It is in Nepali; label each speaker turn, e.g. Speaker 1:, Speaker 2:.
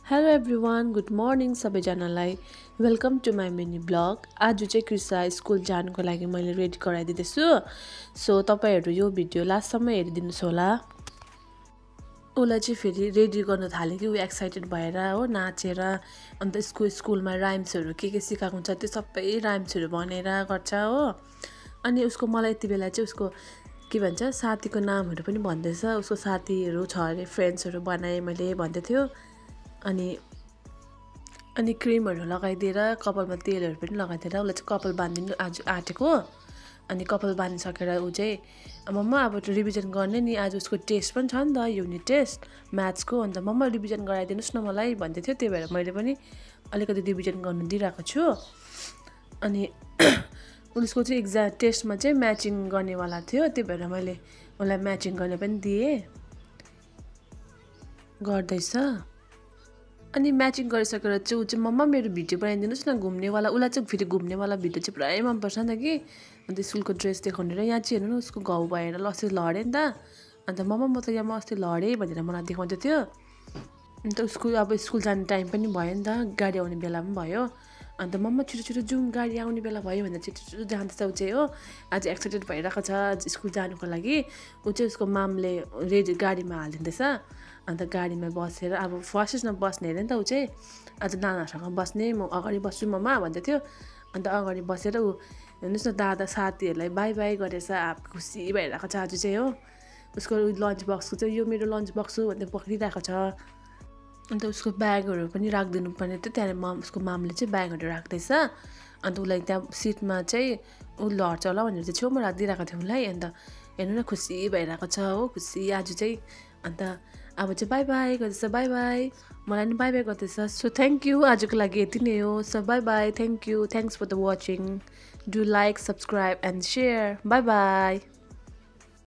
Speaker 1: हेलो एभ्रिवान गुड मर्निङ सबैजनालाई welcome to my mini blog. आज चाहिँ क्रिसा स्कुल जानुको लागि मैले रेडी गराइदिँदैछु। सो तपाईँहरू यो भिडियो लास्टसम्म हेरिदिनुहोस् होला। उसलाई चाहिँ फेरि रेडी गर्न थाल्यो कि ऊ एक्साइटेड भएर हो नाचेर अन्त स्कुलमा राइम्सहरू के सिकाएको हुन्छ त्यो सबै राइम्सहरू भनेर गर्छ हो। अनि उसको मलाई यति बेला चाहिँ उसको के भन्छ साथीको नामहरू पनि भन्दैछ। उसको साथीहरू छ अरे फ्रेन्ड्सहरू बनाएँ मैले भन्दै थियो। अनि क्रिमहरू लगाइदिएर कपालमा तेलहरू पनि लगाइदिएर उसलाई चाहिँ कपाल बाँधिदिनु आज आँटेको। अनि कपाल बाँधिसकेर ऊ चाहिँ मम्मा अब रिभिजन गर्ने नि, आज उसको टेस्ट पनि छ नि त युनिट टेस्ट म्याथ्सको। अन्त मम्मा रिभिजन गराइदिनुहोस् न मलाई भन्दै थियो। त्यही भएर मैले पनि अलिकति रिभिजन गर्नु दिइरहेको छु। अनि उसको चाहिँ एक्जाम टेस्टमा चाहिँ म्याचिङ गर्नेवाला थियो, त्यही भएर मैले उसलाई म्याचिङ गर्ने पनि दिएँ गर्दैछ। अनि म्याचिङ गरिसकेर चाहिँ ऊ चाहिँ मम्मा मेरो भिडियो बनाइदिनुहोस् न घुम्नेवाला। उसलाई चाहिँ फेरि घुम्नेवाला भिडियो चाहिँ पुरै मनपर्छ नि त कि। अन्त स्कुलको ड्रेस देखाउने र यहाँ चाहिँ हेर्नु न उसको घाउ भएर अस्ति लडेँ नि त। अन्त मम्मा म त यहाँ अस्ति लडेँ भनेर मलाई देखाउँदै थियो। अन्त उसको अब स्कुल जाने टाइम पनि भयो नि त, गाडी आउने बेला पनि भयो। अन्त मम्मा छिटो छिटो जाउँ गाडी आउने बेला भयो भनेर छिटो छिटो जाँदैछ ऊ चाहिँ हो। आज एक्साइटेड भइरहेको छ स्कुल जानुको लागि। ऊ चाहिँ उसको मामले गाडीमा हालिदिँदैछ। अन्त गाडीमा बसेर अब फर्स्टमा बस्ने अरे नि त ऊ चाहिँ। आज नानाहरूसँग बस्ने, म अगाडि बस्छु मम्मा भन्दै थियो। अन्त अगाडि बसेर ऊ हेर्नुहोस् न दादा साथीहरूलाई बाई बाई गरेछ। खुसी भइरहेको छ आज चाहिँ हो। उसको लन्च बक्सको चाहिँ यो मेरो लन्च बक्स हो भनेर पक्रिरहेको छ। अन्त उसको ब्यागहरू पनि राखिदिनु पर्ने थियो, त्यहाँनिर उसको मामले चाहिँ ब्यागहरू राख्दैछ। अन्त उसलाई त्यहाँ सिटमा चाहिँ ऊ लड्छ होला भनेर चाहिँ छेउमा राखिदिइरहेको थियो उसलाई। अन्त हेर्नु न खुसी भइरहेको छ हो, खुसी आज चाहिँ। अन्त अब चाहिँ बाई बाई गर्दैछ, बाई बाई मलाई नि बाई बाई गर्दैछ। सो थ्याङ्क यू, आजको लागि यति नै हो। So bye bye, thank you, thanks for the watching. Do like, subscribe and share. Bye by.